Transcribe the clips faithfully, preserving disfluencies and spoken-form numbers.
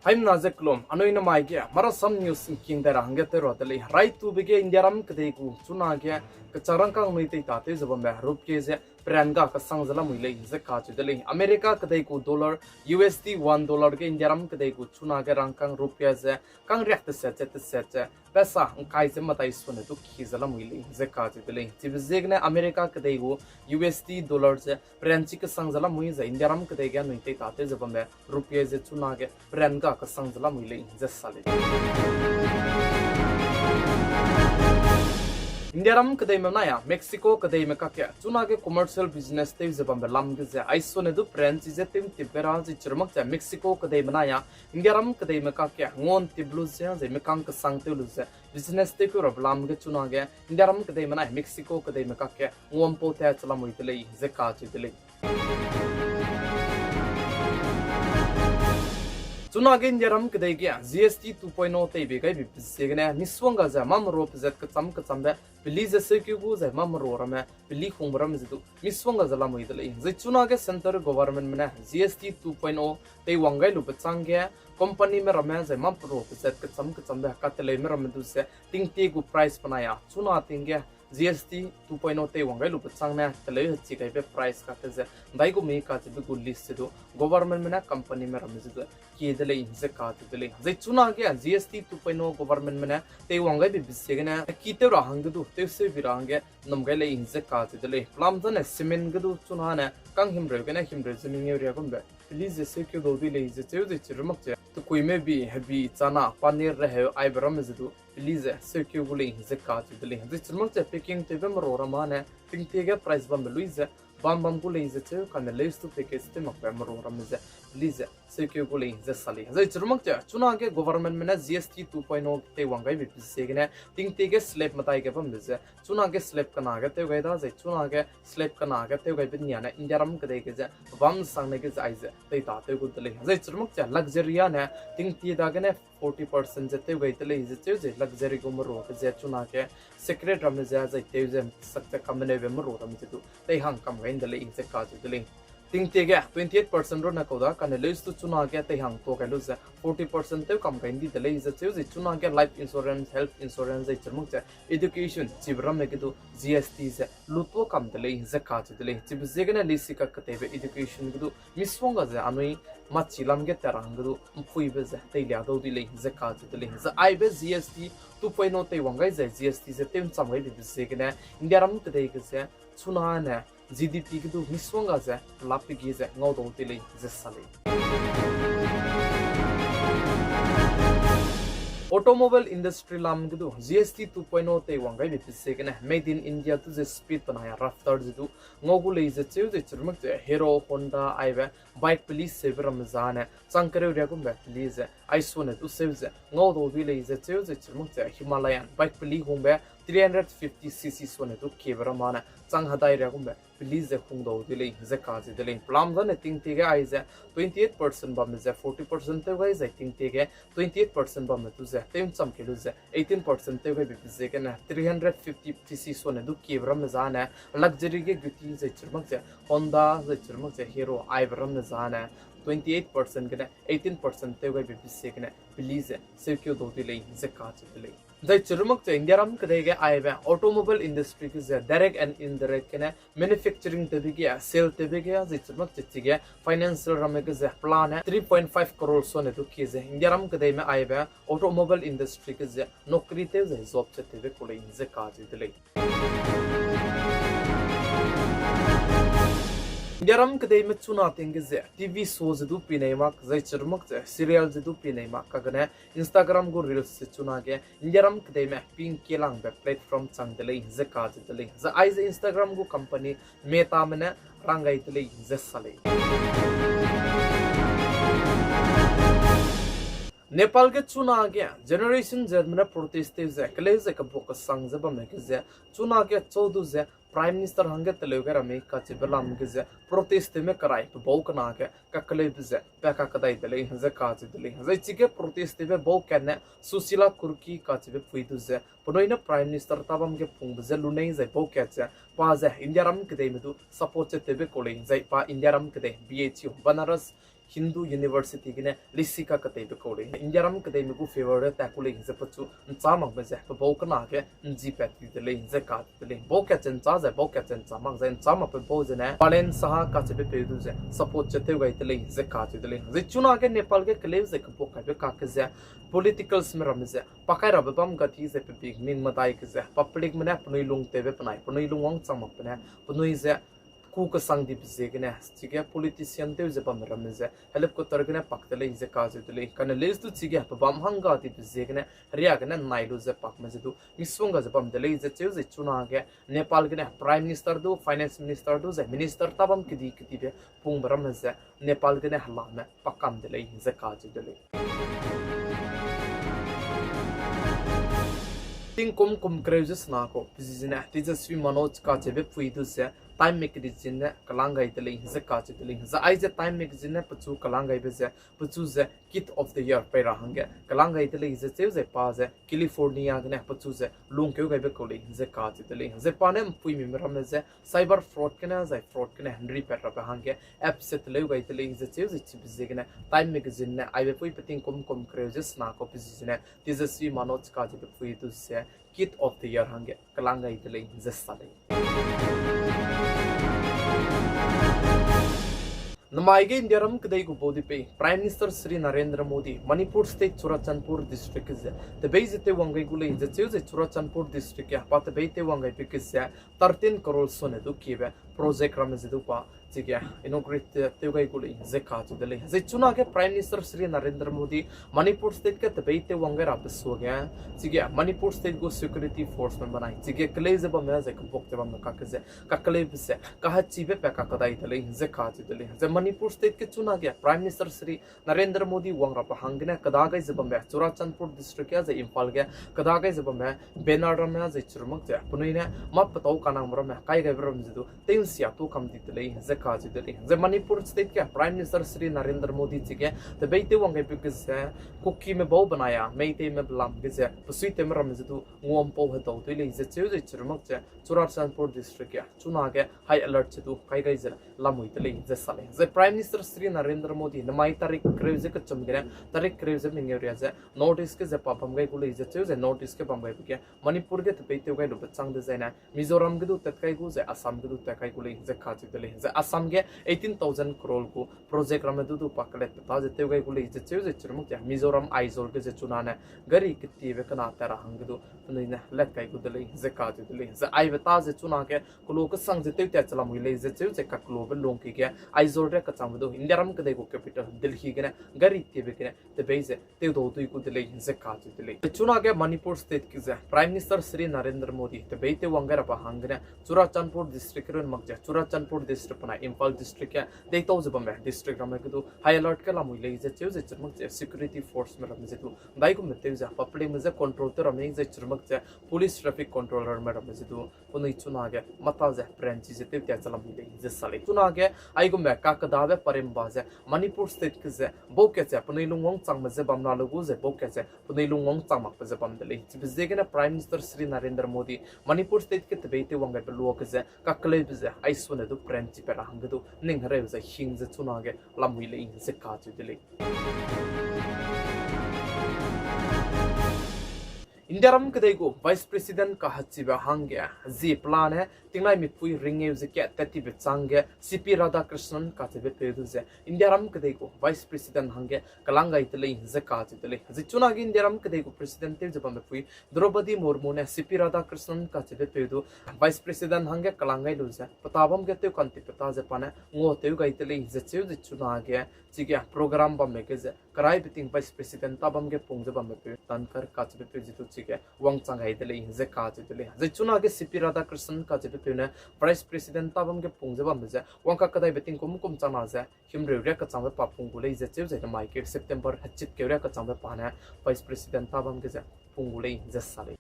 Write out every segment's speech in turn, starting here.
Haimna ze kelum, anui namai ge, Marasam News ’ngking dai ra hangge tew ra de lei. Raitube ge India ram kedei gu chuna ge kechak rangkâng nui tei ta tew ze bambe rupie ze peran ga kesang ze lamui lei ze kacheu de lei. America kedei gu dollar, U S D one dollar ge India ram kedei gu chuna ge rangkâng rupia ze kangriak teset ze teset ze pesa ’ngkai ze medai sune du ki ze lamui lei ze kacheu de lei. Chibe ziegene America kedei gu U S D dollar ze peran chi kesang ze lamui ze India ram kedei ge anui tei ta tew ze bambe rupie ze chuna ge peran ga kesang ze lamui lei ze sa lei. India ram kedeime nai a Mexico kedeime kakge chuna ge commercial business tew ze bambe lam ge ze aisone du peran chi ze tew ’ntip gai ra zai chirumak ze Mexico kedeime nai a India ram kedeime kakge ngua'ntip lu ze zai mekang kesang tew lu ze business tewkeu rabe lam ge chuna ge India ram kedeime nai Mexico kedeime kakge ngua'mpau tat che lamui de lei ze kacheu de lei. Chuna ge India ram kedei ge G S T two point o teibe gaibe ziegene misongga ze mâ merua pezat kecham kechambe peli ze seukeu gu zai mâ merua ramme peli hungbe ramme ze du misongga ze lamui de lei. Zai chuna ge central governmentme ne G S T two point o teiwang gai lube châng ge companyme ramme zai mâ merua pezat kecham kechambe kateleume ramme du ze tingtie gu price benai a chuna ting ge G S T two point o teiwang gai lube châng ne teleu hechi gaibe price kate ze ’ndai gu mei kacheube gu list ze du governmentme ne companyme ramme ze du kie de lei ze kacheu de lei. Zai chuna ge G S T two point o governmentme ne teiwang gaibe ziegene ki tew ra hangge du tewseu bi ra hangge nnum gai lei ze kacheu de lei. Pelam zane cement ge du chuna ne kang himreu gene himreu ze mengeu riagumbe peli ze seukeu dau dui lei ze cheu zai chirumak ze tekuime bi, hebi, chana, paneer, reheu aibe ramme ze du peli ze seukeu gu lei ze kacheu de lei. Zai chirumak ze packing tewbe merua ramme ne tingtie ge price bambe lui ze bam bam gu lei ze cheu kane leuse du package tew makbe merua ramme ze peli ze seukeu gu lei ze sa lei. Zai chirumak ze chuna ge governmentme ne G S T two point o teiwang gaibe ziegene tingtie ge slab medai ge bambe ze chuna ge slab kena ge tew gai da zai chuna ge slab kena ge tew gaibe nia ne India ram kedei ge ze bam sangne ge ze aize tei ta tew gu de lei. Zai chirumak ze luxury a ne tingtie dagene forty percent ze tew gai de lei ze cheu ze luxury gu merua ge ze chuna ge secret ramme ze zai tew ze sak ze kameneube merua ramme ze du teihang kam gai de lei ze kacheu de lei. Tingtie ge twenty eight percent rune kau da kane leuse du chuna ge teihang tuâ gai lu ze forty percent tew kam gai ndi de lei ze cheu ze chuna ge life insurance, health insurance zai chirumak ze education chibe ramme ge du G S T ze lutuâ kam de lei ze kacheu de lei. Chibe ziegene leisi kaketeibe education ge du misongga ze anui machi lam ge tat ra hangge du ’mpuibe ze teilia dau dui lei ze kacheu de lei. Zai aibe G S T two point o teiwang gai zai G S T ze tew ’ncham gaibe ziegene India ram kedei ge ze chuna ne G D P ge du misongga ze pelap pe gi ze ngau dau dui lei ze sa lei. Automobile industry lam ge du G S T two point o teiwang gaibe ziegene Made in India du ze speed benai a raftar ze du ngau gu lei ze cheu ze chirumak ze Hero, Honda aibe bike peli seube ramme zane chang kereu riagumbe peli ze aisone du seu ze ngau dau dui lei ze cheu ze chirumak ze Himalayan bike peli hungbe three hundred fifty C C sone du kiebe ramme ne chang hedai riagumbe peli ze hung dau dui lei ze kacheu de lei. Pelam zane tingtie ge aize twenty eight percent bambe ze forty percent tew gai zai tingtie ge twenty eight percent bambe du ze tew ’ncham kei lu ze eighteen percent tew gaibe ziegene three hundred fifty C C sone du kiebe ramme zane luxury ge Gucci zai chirumak ze Honda zai chirumak ze Hero aibe ramme zane twenty eight percent gene eighteen percent tew gaibe ziegene peli ze seukeu dau dui lei ze kacheu de lei. Zai chirumak ze India ram kedei ge aibe automobile industry ge ze direct and indirect gene manufacturing tewbe ge, sale tewbe ge zai chirumak ze chige financial ramme ge ze pelane three point five crore sone du kie ze India ram kedeime aibe automobile industry ge ze nokri tew zai job ze tewbe ku lei ze kacheu de lei. India ram kedeime chuna ting ge ze T V show ze du pinei mak, zai chirumak ze serial ze du pinei mak, kagene Instagram gu reels ze chuna ge India ram kedeime ping kielangbe platform chang de lei ze kacheu de lei. Zai aize Instagram gu company Metame ne rang gai de lei ze sa lei. Nepal ge chuna ge Generation Zme ne protest tew ze keleu ze kebuk kesang ze bamme ge ze chuna ge chau du ze Prime Minister hangge teleu gai ra mei kacheube lam ge ze protest tewme kerai pe bau kena ge kakeleube ze pa kakedai de lei ze kacheu de lei. Zai chige protest tewbe bau katne Sushila Kurki kacheube pui du ze penui ne Prime Minister tabam ge pungbe ze lunei zai bau kat ze pa ze India ram kedeime du support ze tewbe ku lei zai pa India ram kedei B H U, Banaras Hindu University gene lisi kaketeibe kau lei. Indiaram kedeime gu favour ge tat ku lei ze pechu nchâ makbe ze pe bau kena ge nji pat ti de lei ze kacheu de lei. Bau kat ze nchâ zai bau kat ze nchâ mak zai nchâ makbe bau zene Palen Saha kacheube peu du ze support ze tew gai de lei ze kacheu de lei. Zai chunage Nepal ge keleu ze kebuak kaibe kak ze politicalsme ramme ze pa kai rabe bam ga di ze pe bik ning medai ke ze publicme ne penui lungtewbe penai penui lungwang chang makbe ne penui ze ku kesang dibe ziegene chige politician tew ze bamme ramme ze helicopter gene pak de lei ze kacheu de lei. Kane list du chige pe bam hang ga dibe ziegene heria gene nai lu ze pakme ze du misongga ze bam de lei ze cheu ze chunage Nepal gene Prime Minister du, Finance Minister du zai minister tabam kedi kedibe pungbe ramme ze Nepal gene helame pakam de lei ze kacheu de lei. Tingkum kum kereu ze sena kau pe zi zene Tejashwi Manoj kacheube pui du ze Time Magazine ne kelang gai de lei ze kacheu de lei. Zai aize Time Magazine ne pechu kelang gaibe ze pechu ze Kid of the Year pei ra hangge kelang gai de lei ze cheu ze pa ze California gene pechu ze lungkeu gaibe kau lei ze kacheu de lei. Zai pa ne mpuimime ramme ze cyber fraud gene zai fraud gene henri pat rabe hangge app ze teleu gai de lei ze cheu ze chibe ziegene Time Magazine ne aibe pui pe tingkum kum kereu ze sena kau pe zi zene Tejashwi Manoj kacheube pui du ze Kid of the Year hangge kelang gai de lei ze sa lei. Namai ge Indiaram kedei gu body pei Prime Minister Shri Narendra Modi Manipur State Churachandpur District ge ze tebei ze tewwang gai gu lei ze cheu ze Churachandpur District ge pa tebei tewwang gaibe ge ze thirteen crore sone du kiebe project ramme ze du pa chige inaugurate tew gai gu lei ze kacheu de lei. Zai chunage Prime Minister Shri Narendra Modi Manipur State ge tebei tewwang gai rabe suage chige Manipur State gu security forceme benai chige keleu ze bamme zai kebuak ze bamme kak ze kakeleube ze kahachibe pa kakadai de lei ze kacheu de lei. Zai Manipur State ge chunage Prime Minister Shri Narendra Modi wang rabe hanggene keda gai ze bamme Churachandpur District ge zai Imphal ge keda gai ze bamme banner ramme zai chirumak ze penui ne mâ petâu kanangme ramme kai gaibe ram ze du tew'nsia tu kam di de lei ze kacheu de lei. Zai Manipur State ge Prime Minister Shri Narendra Modi chige tebei tewwang gaibe ge ze Kukime bau benai a Meiteime belam ge ze besuitewme ramme ze du nguampau hedau dui lei ze cheu ze chirumak ze Churachandpur District ge chunage high alert ze du kai gai ze lamui de lei ze sa lei. Zai Prime Minister Shri Narendra Modi namai tarik kereu ze kechum gene tarik kereu ze mengeu ria ze North East ge ze pa bam gai gu lei ze cheu ze North East ge bam gaibe ge Manipur ge tebei tew gai lube chang dezaine Mizoram ge du tat kai gu zai Assam ge du tat kai gu lei ze kacheu de lei. Zai Assam ge eighteen thousand crore gu project ramme du du pa kelet peta ze tew gai gu lei ze cheu ze chirumak ze Mizoram Aizawl ge ze chunane gari ketiebe kena tat ra hangge du penui ne let kai gu de lei ze kacheu de lei. Zai aibe ta ze chunage kelo kesang ze tew tat che lamui lei ze cheu ze kakelobe lungki ge Aizawl ria kechangbe du Indiaram kedei gu capital Delhi gene gari tiebe gene tebei ze tewdau dui gu de lei ze kacheu de lei. Chunage Manipur State ge ze Prime Minister Shri Narendra Modi tebei tewwang gai rabe hanggene Churachandpur District ge run mak ze Churachandpur District benai Imphal District ge deitau ze bamme district ramme ge du high alert ge lamui lei ze cheu ze chirumak ze security forceme ramme ze du ndaigumbe tew ze publicme ze control tew ramme ze chirumak ze police traffic controllerme ramme ze du penui chunage mata ze peranchi ze tew tat che lamui lei ze sa lei. Chunage aigumbe kakedabe parimba ze Manipur State ge ze bau kat ze penui lungwang changme ze bam la lu gu ze bau kat ze penui lungwang chang makbe ze bam de lei. Chibe ziegene Prime Minister Shri Narendra Modi Manipur State ge tebei tewwang gaibe luage ze kakeleube ze aisune du peranchi pat ra hangge du ning hereu ze hing ze chunage lamui lei ze kacheu de lei. Indiaram kedei gu Vice President kahachibe hangge zie pelane tingnaimipui ringeu ze kat tat tibe changge C P Radhakrishnan kacheube peu du ze Indiaram kedei gu Vice President hangge kelang gai de lei ze kacheu de lei. Zai chunage Indiaram kedei gu President tew ze bambe pui Droupadi Murmu ne C P Radhakrishnan kacheube peu du Vice President hangge kelang gai lu ze peta bam ge tew kantip peta ze pa ne nguatew gai de lei ze cheu ze chunage chige program bambe ge ze keraibe ting Vice President tabam ge pung ze bambe peu Dhankar kacheube peu ze du chige wangchang gai de lei ze kacheu de lei. Zai chunage C P Radhakrishnan kacheube peu ne Vice President tabam ge pung ze bambe ze wangkakedaibe tingkum kum chang na ze himreu ria kechangbe pa pung gu lei ze cheu ze namai keu September hechit keu ria kechangbe pa ne Vice President tabam ge ze pung gu lei ze sa lei.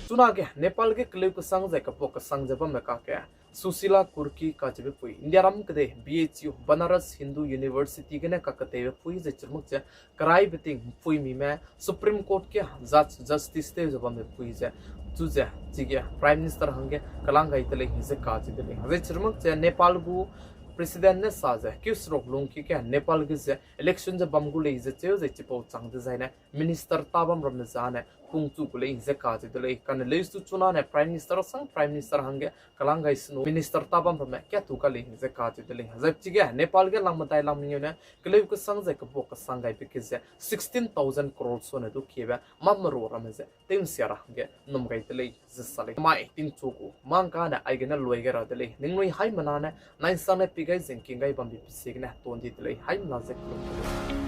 Chunage Nepal ge keleu kesang zai kebuak kesang ze bamme kakge Sushila Kurki kacheube pui, Indiaram kedei B H U, Banaras Hindu University gene kaketeibe pui ze chirmak ze, keraibe ting puimime Supreme Court ge judge, justice tew ze bambe pui ze, chu ze chige Prime Minister hangge kelang gai de lei ze kacheu de lei. Zai chirmak ze Nepal gu President ne sa ze, keu seruk lungki ge Nepal ge ze election ze bam gu lei ze cheu ze chipau chang dezaine, minister tabam ramme zane pungchu gu lei ze kacheu de lei. Kane leuse chunane Prime Minister sang Prime Minister hangge kelang gai senu minister tabam ramme katu ka lei ze kacheu de lei. Zai chige Nepal ge lang medai lang mengeu ne keleu kesang zai kebuak kesang gaibe ke ze sixteen thousand crore sone du kiebe mammeru ramme ze tew nsia ra hangge nnum gai de lei ze sa lei. Mai tingchu gu mangkane aigene lui gai ra de lei. Ningnui haimena ne naisangne pi gai zengking gai bambe pe ziegene ton di de lei. Haimena ze kelum de lei.